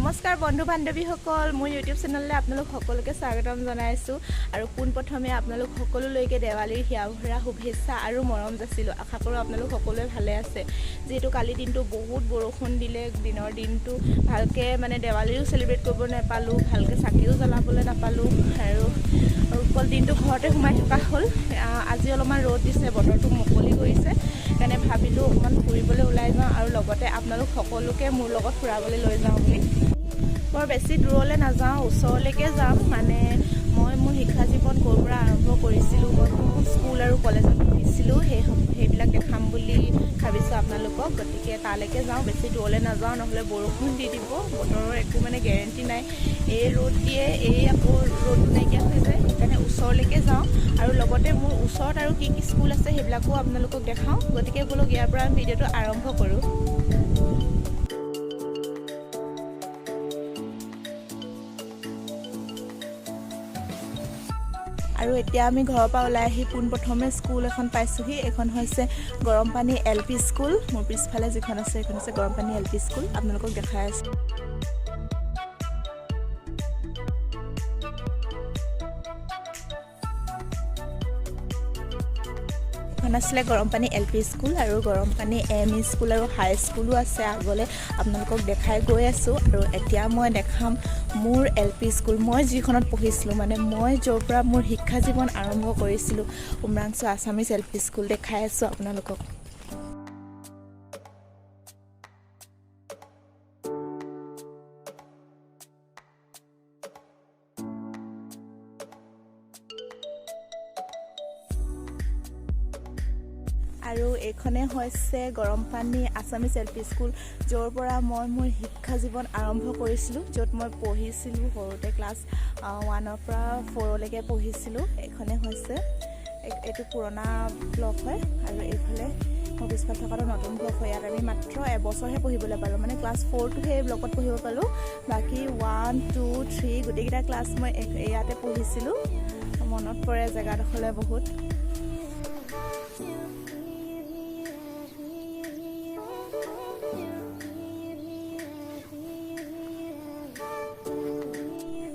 নমস্কাৰ বন্ধু বান্ধৱীসকল, মোৰ ইউটিউব চেনেললৈ আপোনালোক সকলোকে স্বাগতম জনাইছোঁ। আৰু পোনপ্ৰথমে আপোনালোক সকলোলৈকে দেৱালীৰ হিয়া ভৰা শুভেচ্ছা আৰু মৰম যাচিলোঁ। আশা কৰোঁ আপোনালোক সকলোৱে ভালে আছে। যিহেতু কালি দিনটো বহুত বৰষুণ দিলে, দিনৰ দিনটো ভালকৈ মানে দেৱালীও চেলিব্ৰেট কৰিব নাপালোঁ, ভালকৈ চাকিও জ্বলাবলৈ নাপালোঁ আৰু অকল দিনটো ঘৰতে সোমাই থকা হ'ল। আজি অলপমান ৰ'দ দিছে, বতৰটো মুকলি কৰিছে, সেইকাৰণে ভাবিলোঁ অকণমান ফুৰিবলৈ ওলাই যাওঁ আৰু লগতে আপোনালোক সকলোকে মোৰ লগত ফুৰাবলৈ লৈ যাওঁ বুলি। বৰ বেছি দূৰলৈ নাযাওঁ, ওচৰলৈকে যাম। মানে মই মোৰ শিক্ষা জীৱন ক'ৰ পৰা আৰম্ভ কৰিছিলোঁ, মই কোনখন স্কুল আৰু কলেজত পঢ়িছিলোঁ, সেইবিলাক দেখাম বুলি ভাবিছোঁ আপোনালোকক। গতিকে তালৈকে যাওঁ, বেছি দূৰলৈ নাযাওঁ, নহ'লে বৰষুণ দি দিব। বতৰৰ একো মানে গেৰেণ্টি নাই, এই ৰ'দ দিয়ে, এই আকৌ ৰ'দটো নাইকিয়া হৈ যায়। সেইকাৰণে ওচৰলৈকে যাওঁ আৰু লগতে মোৰ ওচৰত আৰু কি কি স্কুল আছে সেইবিলাকো আপোনালোকক দেখাওঁ। গতিকে ব'লক ইয়াৰ পৰা আমি ভিডিঅ'টো আৰম্ভ কৰোঁ। আৰু এতিয়া আমি ঘৰৰ পৰা ওলাই আহি পোনপ্ৰথমে স্কুল এখন পাইছোঁহি। এইখন হৈছে গৰমপানী এল পি স্কুল। মোৰ পিছফালে যিখন আছে সেইখন হৈছে গৰমপানী এল পি স্কুল, আপোনালোকক দেখাই আছোঁ। এখন আছিলে গৰমপানী এল পি স্কুল আৰু গৰমপানী এম ই স্কুল আৰু হাই স্কুলো আছে। আগলৈ আপোনালোকক দেখাই গৈ আছোঁ। আৰু এতিয়া মই দেখাম মোৰ এল পি স্কুল, মই যিখনত পঢ়িছিলোঁ, মানে মই য'ৰ পৰা মোৰ শিক্ষা জীৱন আৰম্ভ কৰিছিলোঁ, Umrangso Assamese L P school দেখাই আছোঁ আপোনালোকক। আৰু এইখনে হৈছে গৰমপানী আছামিজ এল পি স্কুল, য'ৰ পৰা মই মোৰ শিক্ষা জীৱন আৰম্ভ কৰিছিলোঁ, য'ত মই পঢ়িছিলোঁ সৰুতে ক্লাছ 1ৰ পৰা 4লৈকে পঢ়িছিলোঁ। এইখনে হৈছে এইটো পুৰণা ব্লক হয় আৰু এইফালে মোৰ পিছফালে থকাটো নতুন ব্লক হয়। ইয়াত আমি মাত্ৰ এবছৰহে পঢ়িবলৈ পালোঁ, মানে ক্লাছ 4টোহে এই ব্লকত পঢ়িব পালোঁ। বাকী 1 2 3 গোটেইকেইটা ক্লাছ মই ইয়াতে পঢ়িছিলোঁ। মনত পৰে জেগাডোখৰলৈ বহুত।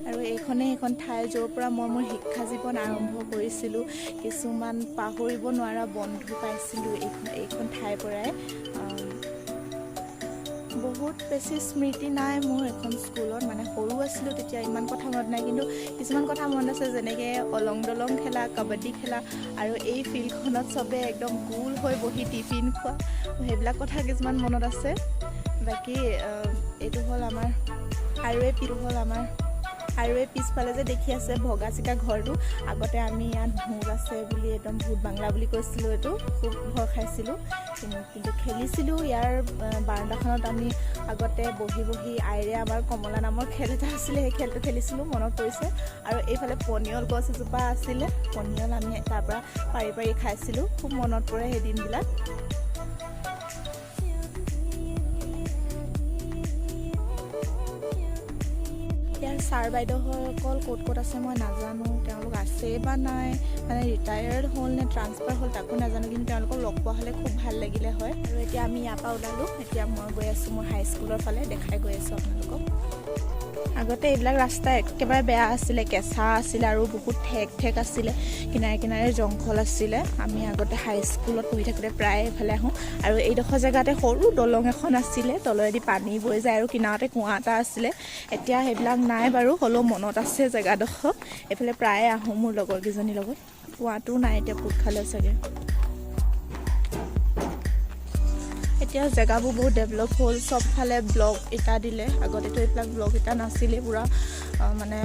আৰু এইখনে এখন ঠাই য'ৰ পৰা মই মোৰ শিক্ষা জীৱন আৰম্ভ কৰিছিলোঁ। কিছুমান পাহৰিব নোৱাৰা বন্ধু পাইছিলোঁ এইখন ঠাইৰ পৰাই। বহুত বেছি স্মৃতি নাই মোৰ এখন স্কুলত, মানে সৰু আছিলোঁ তেতিয়া, ইমান কথা মনত নাই, কিন্তু কিছুমান কথা মনত আছে, যেনেকৈ অলং দলং খেলা, কাবাডী খেলা আৰু এই ফিল্ডখনত চবে একদম গোল হৈ বহি টিফিন খোৱা, সেইবিলাক কথা কিছুমান মনত আছে। বাকী এইটো হ'ল আমাৰ আৰু এই পিটো হ'ল আমাৰ আৰু এই পিছফালে যে দেখি আছে ভগা চিকা ঘৰটো, আগতে আমি ইয়াত ভূত আছে বুলি একদম ভূত বাংলা বুলি কৈছিলোঁ, এইটো খুব ভয় খাইছিলোঁ, কিন্তু খেলিছিলোঁ। ইয়াৰ বাৰাণ্ডাখনত আমি আগতে বহি বহি আইৰে আমাৰ কমলা নামৰ খেল এটা আছিলে, সেই খেলটো খেলিছিলোঁ, মনত পৰিছে। আৰু এইফালে পনিয়ল গছ এজোপা আছিলে, পনিয়ল আমি তাৰ পৰা পাৰি পাৰি খাইছিলোঁ, খুব মনত পৰে সেই দিনবিলাক। ইয়াৰ ছাৰ বাইদেউসকল ক'ত ক'ত আছে মই নাজানো, তেওঁলোক আছে বা নাই, মানে ৰিটায়াৰ্ড হ'ল নে ট্ৰান্সফাৰ হ'ল তাকো নাজানো, কিন্তু তেওঁলোকক লগ পোৱা হ'লে খুব ভাল লাগিলে হয়। আৰু এতিয়া আমি ইয়াৰ পৰা ওলালোঁ, এতিয়া মই গৈ আছোঁ মোৰ হাইস্কুলৰ ফালে, দেখাই গৈ আছোঁ আপোনালোকক। আগতে এইবিলাক ৰাস্তা একেবাৰে বেয়া আছিলে, কেঁচা আছিলে আৰু বহুত ঠেক ঠেক আছিলে, কিনাৰে কিনাৰে জংঘল আছিলে। আমি আগতে হাইস্কুলত পঢ়ি থাকোঁতে প্ৰায় এইফালে আহোঁ। আৰু এইডোখৰ জেগাতে সৰু দলং এখন আছিলে, তলেদি পানী বৈ যায় আৰু কিনাৰতে কুঁৱা এটা আছিলে। এতিয়া সেইবিলাক নাই বাৰু, হ'লেও মনত আছে জেগাডোখৰ। এইফালে প্ৰায়ে আহোঁ মোৰ লগৰ কেইজনীৰ লগত। কুঁৱাটোও নাই এতিয়া, পোত খালে চাগে। এতিয়া জেগাবোৰ বহুত ডেভেলপ হ'ল, চবফালে ব্লক ইটা দিলে। আগতেতো এইবিলাক ব্লক ইটা নাছিলে, পূৰা মানে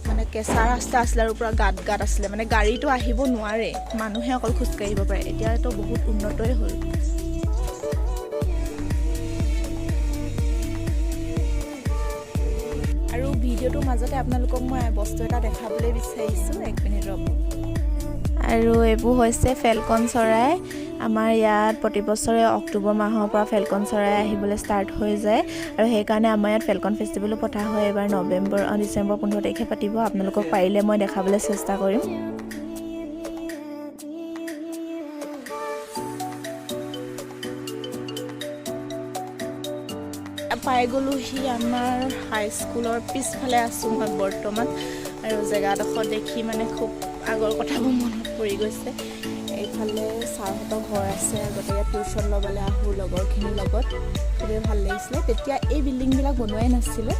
মানে কেঁচা ৰাস্তা আছিলে আৰু পূৰা গাঁত গাঁত আছিলে, মানে গাড়ীটো আহিব নোৱাৰে, মানুহে অকল খোজকাঢ়িব পাৰে। এতিয়াতো বহুত উন্নতই হ'ল। আৰু ভিডিঅ'টোৰ মাজতে আপোনালোকক মই বস্তু এটা দেখাবলৈ বিচাৰিছোঁ, এক মিনিট ৰ'ব। আৰু এইবোৰ হৈছে ফেলকন চৰাই। আমাৰ ইয়াত প্ৰতি বছৰে অক্টোবৰ মাহৰ পৰা ফেলকন চৰাই আহিবলৈ ষ্টাৰ্ট হৈ যায় আৰু সেইকাৰণে আমাৰ ইয়াত ফেলকন ফেষ্টিভেলো পতা হয়। এইবাৰ নৱেম্বৰ ডিচেম্বৰ 15 তাৰিখে পাতিব। আপোনালোকক পাৰিলে মই দেখাবলৈ চেষ্টা কৰিম। পাই গ'লোহি আমাৰ হাইস্কুলৰ পিছফালে আছোঁ মই বৰ্তমান। আৰু জেগাডোখৰ দেখি মানে খুব আগৰ কথাবোৰ মনত পৰি গৈছে। এইফালে ছাৰহঁতৰ ঘৰ আছে, আগতে ইয়াত টিউশ্যন ল'বলৈ আহোঁ লগৰখিনিৰ লগত, খুবেই ভাল লাগিছিলে। তেতিয়া এই বিল্ডিংবিলাক বনোৱাই নাছিলে,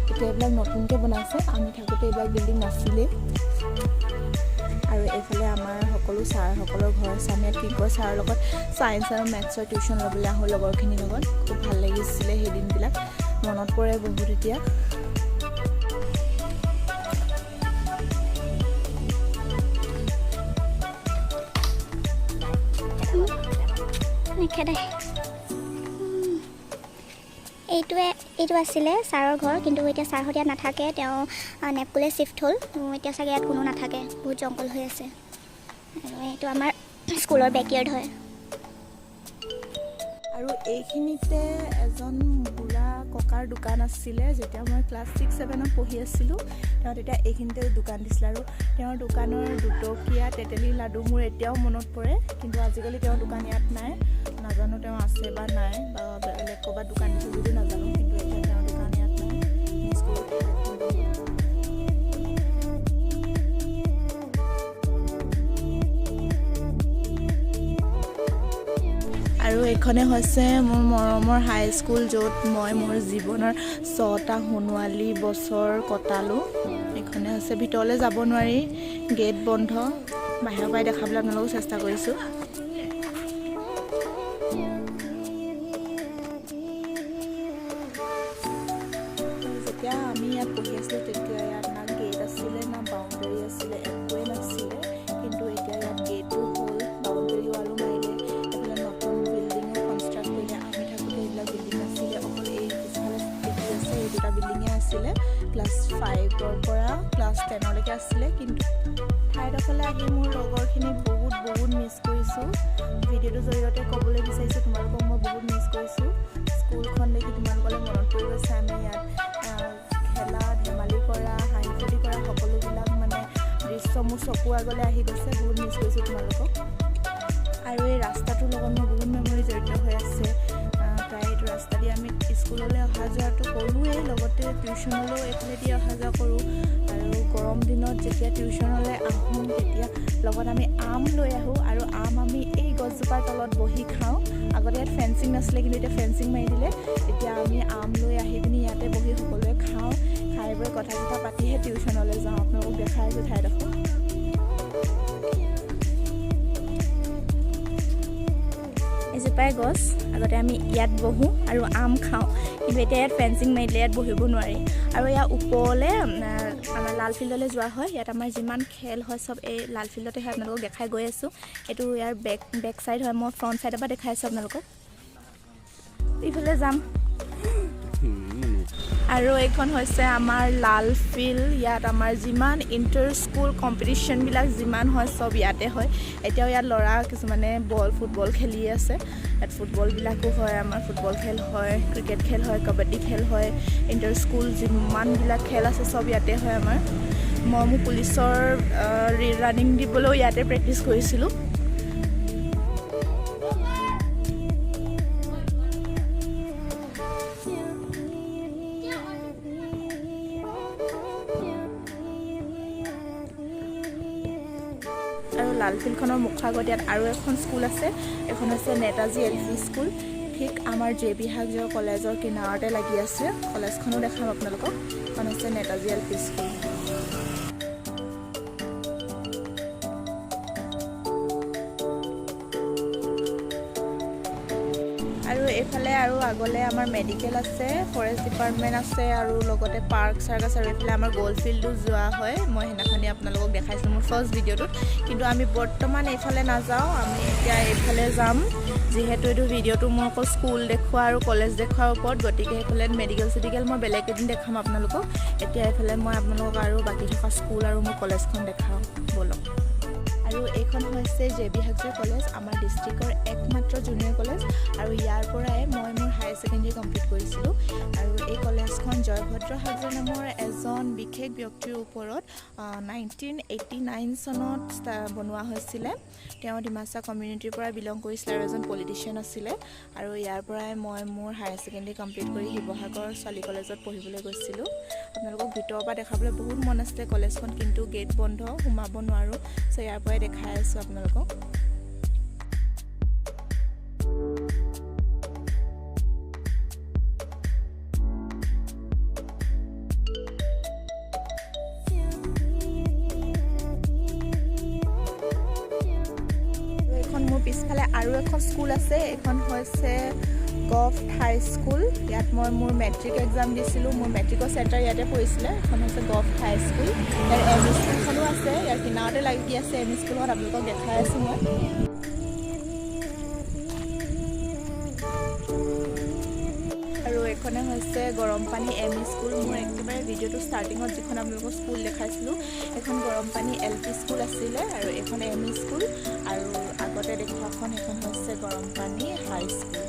এতিয়া এইবিলাক নতুনকৈ বনাইছে। আমি থাকোঁতে এইবিলাক বিল্ডিং নাছিলেই। আৰু এইফালে আমাৰ সকলো ছাৰসকলৰ ঘৰ আছে। আমি ইয়াত কিংকৰ ছাৰৰ লগত ছায়েন্স আৰু মেথছৰ টিউশ্যন ল'বলৈ আহোঁ লগৰখিনিৰ লগত। খুব ভাল লাগিছিলে সেই দিনবিলাক, মনত পৰে বহুত এতিয়া। নেখেদে। এইটোৱে এইটো আছিলে ছাৰৰ ঘৰ, কিন্তু এতিয়া ছাৰহঁত ইয়াত নাথাকে, তেওঁ নেপকুলৈ শ্বিফ্ট হ'ল। এতিয়া চাগে ইয়াত কোনো নাথাকে, বহুত জংঘল হৈ আছে। আৰু এইটো আমাৰ স্কুলৰ বেকয়াৰ্ড হয়। আৰু এইখিনিতে এজন বুঢ়া ককাৰ দোকান আছিলে। যেতিয়া মই ক্লাছ 6-7ত পঢ়ি আছিলোঁ, তেওঁ তেতিয়া এইখিনিতে দোকান দিছিলে। আৰু তেওঁৰ দোকানৰ দুটকীয়া তেতেলী লাডু মোৰ এতিয়াও মনত পৰে। কিন্তু আজিকালি তেওঁৰ দোকান ইয়াত নাই, নাজানো তেওঁ আছে বা নাই, বা বেলেগ ক'ৰবাত দোকান দিছে যদিও নাজানো। কিন্তু এতিয়া তেওঁৰ দোকান ইয়াত নাই। মিছ কৰোঁ। আৰু এইখনে হৈছে মোৰ মৰমৰ হাইস্কুল, য'ত মই মোৰ জীৱনৰ 6টা সোণোৱালী বছৰ কটালোঁ। এইখনে হৈছে, ভিতৰলৈ যাব নোৱাৰি, গেট বন্ধ। বাহিৰৰ পৰাই দেখাবলৈ আপোনালোকক চেষ্টা কৰিছোঁ। যেতিয়া আমি ইয়াত পঢ়ি আছিলোঁ তেতিয়া ইয়াত না গেট আছিলে, না বাউণ্ডেৰী আছিলে, একোৱেই নাছিলে। কিন্তু এতিয়া ইয়াত গেটো হ'ল, বাউণ্ডেৰী ৱালো মাৰিলে, এইফালে নতুন বিল্ডিঙো কনষ্ট্ৰাক্ট কৰিলে। আমি থাকোঁতে এইবিলাক বিল্ডিং নাছিলে, অকল এই পিছফালে দেখি আছে এই দুটা বিল্ডিঙে আছিলে। ক্লাছ 5ৰ পৰা ক্লাছ 10লৈকে আছিলে। কিন্তু ঠাইডোখৰলৈ আহি মোৰ লগৰখিনিক বহুত বহুত মিছ কৰিছোঁ। ভিডিঅ'টোৰ জৰিয়তে ক'বলৈ বিচাৰিছোঁ তোমালোকক মই বহুত মিছ কৰিছোঁ। স্কুলখন দেখি তোমালোকলৈ মনত পৰি গৈছে। আমি ইয়াত খেলা ধেমালি কৰা, হাঁহি ফূৰ্তি কৰা সকলোবিলাক মানে দৃশ্য মোৰ চকুৰ আগলৈ আহি গৈছে। বহুত মিছ কৰিছোঁ তোমালোকক। আৰু এই ৰাস্তাটোৰ লগত মোৰ বহুত মেমৰি জড়িত হৈ আছে। প্ৰায় এইটো ৰাস্তা দি আমি স্কুললৈ অহা যোৱাটো কৰোঁৱেই, লগতে টিউশ্যনলৈও এইফালে দি অহা যোৱা কৰোঁ। আৰু গৰম দিনত যেতিয়া টিউশ্যনলৈ আহোঁ তেতিয়া লগত আমি আম লৈ আহোঁ, আৰু আম আমি এই গছজোপাৰ তলত বহি খাওঁ। আগতে ইয়াত ফেঞ্চিং নাছিলে, কিন্তু এতিয়া ফেঞ্চিং মাৰি দিলে। এতিয়া আমি আম লৈ আহি পিনি ইয়াতে বহি সকলোৱে খাওঁ, খাই বৈ কথা চথা পাতিহে টিউশ্যনলৈ যাওঁ। আপোনালোকক দেখাই আছোঁ ঠাইডোখৰ। এজোপাই গছ, আগতে আমি ইয়াত বহোঁ আৰু আম খাওঁ, কিন্তু এতিয়া ইয়াত ফেঞ্চিং মাৰি দিলে, ইয়াত বহিব নোৱাৰি। আৰু ইয়াৰ ওপৰলৈ আমাৰ লাল ফিল্ডলৈ যোৱা হয়। ইয়াত আমাৰ যিমান খেল হয় চব এই লাল ফিল্ডতে হয়। আপোনালোকক দেখাই গৈ আছোঁ। এইটো ইয়াৰ বেক চাইড হয়, মই ফ্ৰণ্ট চাইডৰ পৰা দেখাই আছোঁ আপোনালোকক। ইফালে যাম। আৰু এইখন হৈছে আমাৰ লাল ফিল্ড। ইয়াত আমাৰ যিমান ইণ্টাৰ স্কুল কম্পিটিশ্যনবিলাক যিমান হয় চব ইয়াতে হয়। এতিয়াও ইয়াত ল'ৰা কিছুমানে বল ফুটবল খেলি আছে। ইয়াত ফুটবলবিলাকো হয়, আমাৰ ফুটবল খেল হয়, ক্ৰিকেট খেল হয়, কাবাডী খেল হয়, ইণ্টাৰ স্কুল যিমানবিলাক খেল আছে চব ইয়াতে হয় আমাৰ। মই মোৰ পুলিচৰ ৰানিং দিবলৈও ইয়াতে প্ৰেক্টিচ কৰিছিলোঁ। আৰু লাল ফিল্ডখনৰ মুখৰ আগত ইয়াত আৰু এখন স্কুল আছে, এইখন হৈছে নেতাজী এল পি স্কুল। ঠিক আমাৰ জে বি হাজোৰ কলেজৰ কিনাৰতে লাগি আছে। কলেজখনো দেখাম আপোনালোকক। এইখন হৈছে নেতাজী এল পি স্কুল। আৰু এইফালে আৰু আগলৈ আমাৰ মেডিকেল আছে, ফৰেষ্ট ডিপাৰ্টমেণ্ট আছে, আৰু লগতে পাৰ্ক চাৰ্ক আছে। আৰু এইফালে আমাৰ গ'ল্ড ফিল্ডো যোৱা হয়। মই সেইদিনাখনি আপোনালোকক দেখাইছিলোঁ মোৰ ফাৰ্ষ্ট ভিডিঅ'টোত। কিন্তু আমি বৰ্তমান এইফালে নাযাওঁ, আমি এতিয়া এইফালে যাম। যিহেতু এইটো ভিডিঅ'টো মোৰ অকল স্কুল দেখুওৱা আৰু কলেজ দেখুওৱাৰ ওপৰত, গতিকে সেইফালে মেডিকেল চেডিকেল মই বেলেগ এদিন দেখাম আপোনালোকক। এতিয়া এইফালে মই আপোনালোকক আৰু বাকী থকা স্কুল আৰু মোৰ কলেজখন দেখাওঁ ব'লক। আৰু এইখন হৈছে জে বি হাজোৰ কলেজ, আমাৰ ডিষ্ট্ৰিক্টৰ একমাত্ৰ জুনিয়ৰ কলেজ। আৰু ইয়াৰ পৰাই মই মোৰ হায়াৰ ছেকেণ্ডেৰী কমপ্লিট কৰিছিলোঁ। আৰু এই কলেজখন জয়ভদ্ৰ হাজো নামৰ এজন বিশেষ ব্যক্তিৰ ওপৰত 1989 চনত বনোৱা হৈছিলে। তেওঁ ডিমাচা কমিউনিটিৰ পৰা বিলং কৰিছিলে আৰু এজন পলিটিচিয়ান আছিলে। আৰু ইয়াৰ পৰাই মই মোৰ হায়াৰ ছেকেণ্ডেৰী কমপ্লিট কৰি শিৱসাগৰ ছোৱালী কলেজত পঢ়িবলৈ গৈছিলোঁ। আপোনালোকক ভিতৰৰ পৰা দেখাবলৈ বহুত মন আছিলে কলেজখন, কিন্তু গেট বন্ধ, সোমাব নোৱাৰোঁ। চ' ইয়াৰ পৰাই দেখাই আছোঁ আপোনালোকক। এইখন মোৰ পিছফালে আৰু এখন স্কুল আছে, এইখন হৈছে গভট হাই স্কুল। ইয়াত মই মোৰ মেট্ৰিক এক্সাম দিছিলোঁ, মোৰ মেট্ৰিকৰ চেণ্টাৰ ইয়াতে পৰিছিলে। এইখন হৈছে গভট হাই স্কুল। ইয়াৰ এম ই স্কুলখনো আছে, ইয়াৰ কিনাৰতে লাগি আছে এম ই স্কুলখন, আপোনালোকক দেখাই আছোঁ মই। আৰু এইখনে হৈছে গৰমপানী এম ই স্কুল। মোৰ একেবাৰে ভিডিঅ'টো ষ্টাৰ্টিঙত যিখন আপোনালোকক স্কুল দেখাইছিলোঁ, সেইখন গৰমপানী এল পি স্কুল আছিলে আৰু এইখন এম ই স্কুল। আৰু আগতে দেখুৱাখন সেইখন হৈছে গৰমপানী হাই স্কুল।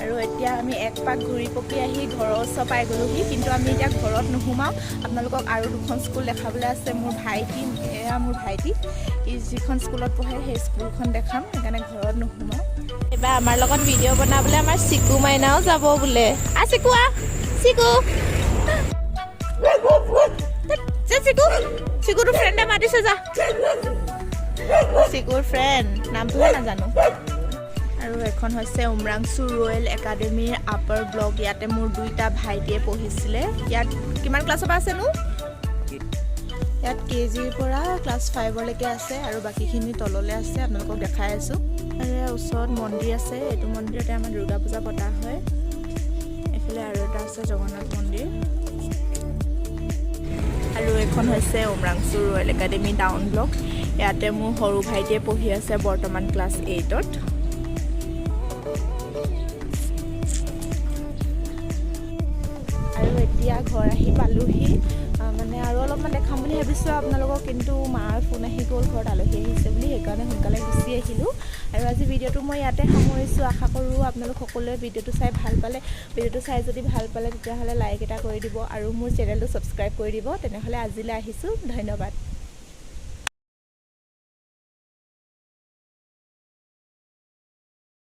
আৰু এতিয়া আমি এক পাক ঘূৰি পকি আহি ঘৰৰ ওচৰ পাই গ'লোহি, কিন্তু আমি এতিয়া ঘৰত নোসোমাওঁ। আপোনালোকক আৰু দুখন স্কুল দেখাবলৈ আছে। মোৰ ভাইটি, এয়া মোৰ ভাইটি, ই যিখন স্কুলত পঢ়ে সেই স্কুলখন দেখাম, সেইকাৰণে ঘৰত নোসোমাওঁ। এইবাৰ আমাৰ লগত ভিডিঅ' বনাবলৈ আমাৰ চিকু মাইনাও যাব বোলে। আ চিকু, আ চিকু, যা চিকু, চিকুটোৰ ফ্ৰেণ্ডে মাতিছে, যা। চিকুৰ ফ্ৰেণ্ড নামটোহে নাজানো। আৰু এখন হৈছে উমৰাংচু ৰয়েল একাডেমীৰ আপাৰ ব্লক। ইয়াতে মোৰ দুইটা ভাইটিয়ে পঢ়িছিলে। ইয়াত কিমান ক্লাছৰ পৰা আছেনো? ইয়াত কে জিৰ পৰা ক্লাছ 5লৈকে আছে আৰু বাকীখিনি তললৈ আছে, আপোনালোকক দেখাই আছোঁ। আৰু ইয়াৰ ওচৰত মন্দিৰ আছে, এইটো মন্দিৰতে আমাৰ দুৰ্গা পূজা পতা হয়। এইফালে আৰু এটা আছে জগন্নাথ মন্দিৰ। আৰু এইখন হৈছে Umrangso royal academy down block. ইয়াতে মোৰ সৰু ভাইটিয়ে পঢ়ি আছে বৰ্তমান ক্লাছ 8ত। আৰু এতিয়া ঘৰ আহি পালোহি। মানে আৰু অলপমান দেখাম বুলি ভাবিছোঁ আপোনালোকক, কিন্তু মাৰ ফোন আহি গ'ল, ঘৰত আলহী আহিছে বুলি, সেইকাৰণে সোনকালে গুচি আহিলোঁ। আৰু আজি ভিডিঅ'টো মই ইয়াতে সামৰিছোঁ। আশা কৰোঁ আপোনালোক সকলোৱে ভিডিঅ'টো চাই ভাল পালে। ভিডিঅ'টো চাই যদি ভাল পালে, তেতিয়াহ'লে লাইক এটা কৰি দিব আৰু মোৰ চেনেলটো ছাবস্ক্ৰাইব কৰি দিব। তেনেহ'লে আজিলৈ আহিছোঁ, ধন্যবাদ।